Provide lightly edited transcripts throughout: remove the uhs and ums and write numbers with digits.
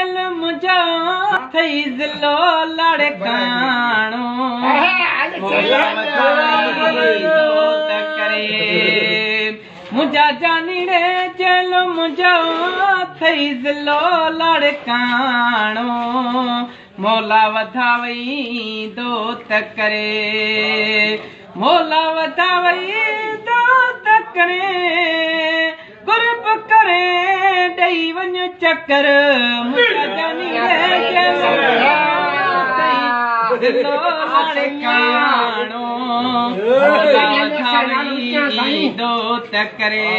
Jail मुंहिंजो अथई ज़िलो लाड़काणो, मौला वधाईंदो त करे। मुंहिंजा जानीड़े जेल मुंहिंजो अथई ज़िलो लाड़काणो, मौला वधाईंदो त करे। मौला वधाईंदो त करे, कुर्ब करे ॾेई वञ चकर। मुंहिंजा जानीड़े जेल ज़िलो लाड़काणो, मौला वधाईंदो त करे।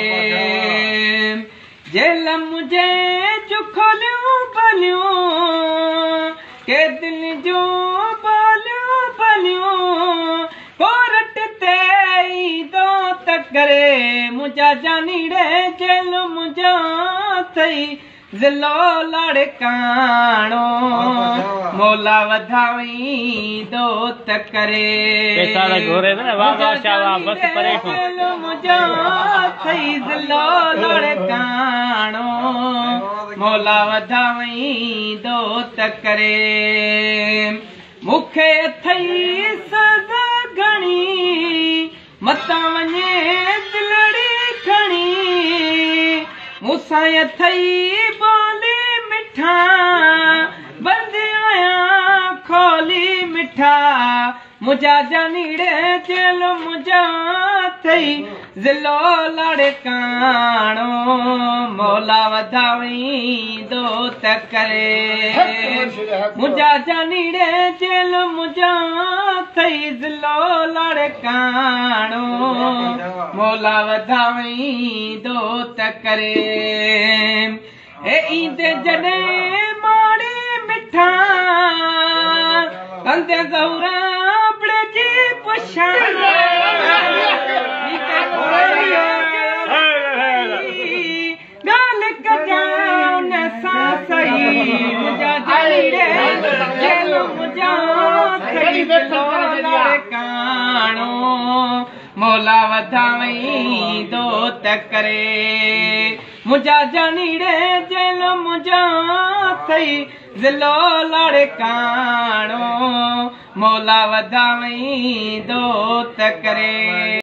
जेल मुंहिंजे जूं खोलियूं भलियूं, के दिल जूं ॿोलियूं भलियूं, कोरट ते ईंदो त करे। मुंहिंजा जानीड़े जेल मुंहिंजो अथई ज़िलो लाड़काणो, मौला वधाईंदो त करे। पैसा त घुरे न, वाह वाह शाह बस परे खां। जेल मुंहिंजो अथई ज़िलो लाड़काणो, मौला वधाईंदो त करे। मूंखे अथई सज़ा घणी, मतां वञे दिलड़ी खणी। मूंसां अथई ॿोली मिठा, बंदि आहियां खोली मिठा। मुंहिंजा जानीड़े जेल मुंहिंजो अथई ज़िलो लाड़काणो, मौला वधाईंदो त करे। मुंहिंजा जानीड़े जेल मुंहिंजो अथई ज़िलो लाड़काणो, मौला वधाईंदो त करे। हे ईंदे जॾहिं माड़ी मिठा, कंदे ज़हुरा जी पुछा। ॻाल्हि कजां उन सां सही, मुंहिंजा जानीड़े जेल मुंहिंजो अथई ज़िलो लाड़काणो, मौला वधाईंदो त करे। मुंहिंजा जानीड़े जेल मुंहिंजो अथई ज़िलो लाड़काणो, मौला वधाईंदो त करे।